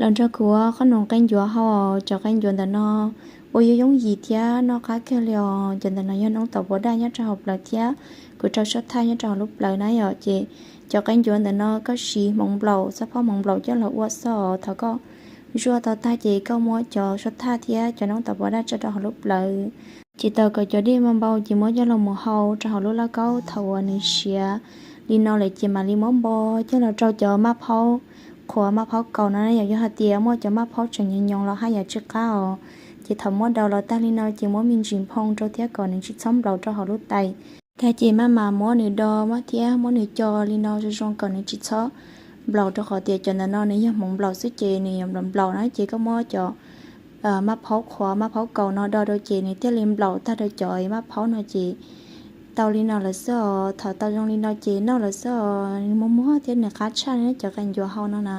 Los nrog kuv ua qhob noom qe ncuav hau. Cov qe ncuav ntawm no ua yooj yooj yim thiab noj qab kawg li os. Cov ntawm no yog noob taum pua daj nyob rau hauv plawv thiab kuv rau suab thaj nyob rau hauv lub plawv na yom. Ces cov qe ncuav ntawm no koj siv hmoov nplaum, xab phob hmoov nplaum coj los ua xwb os. Thaum koj zuaj tau tag ces koj muab cov suab thaj thiab cov noob taum pua daj tso rau hauv lub plawv. Ces tau kom cov dej npau npau ces muab coj los mus hau rau hauv lub lauj kaub. Thaum uas nws siav li no lawm ces mam li muab npo coj los rau cov maj phaub qhuav maj phaub kaus no na yom. Yog hais tias muaj cov maj phaub tseem nyoos nyoos los haj yam tsis qab os. Ces thaum muab daus los tag li no ces muab me ntsis nphoo rau thiab kom nws tsis txhob nplaum rau hauv lub tais. Tag ces maj mam muab nws do maj thiab muab nws co li no zoo zoo kom nws tsis txhob nplaum, rau qhov tias cov ntawm no nws yog hmoov nplaum xwb ces nws yuav nplaum nplaum na. Ces koj muab cov maj phaub qhuav maj phaub kaus no do rau ces nws thiaj li nplaum tag rau cov maj phaub no ces tau li no lawm xwb os. Thaum tau zoo li no ces noj lawm xwb os. Nws muag muag thiab nws qab tshaj cov qe ncuav hau no na.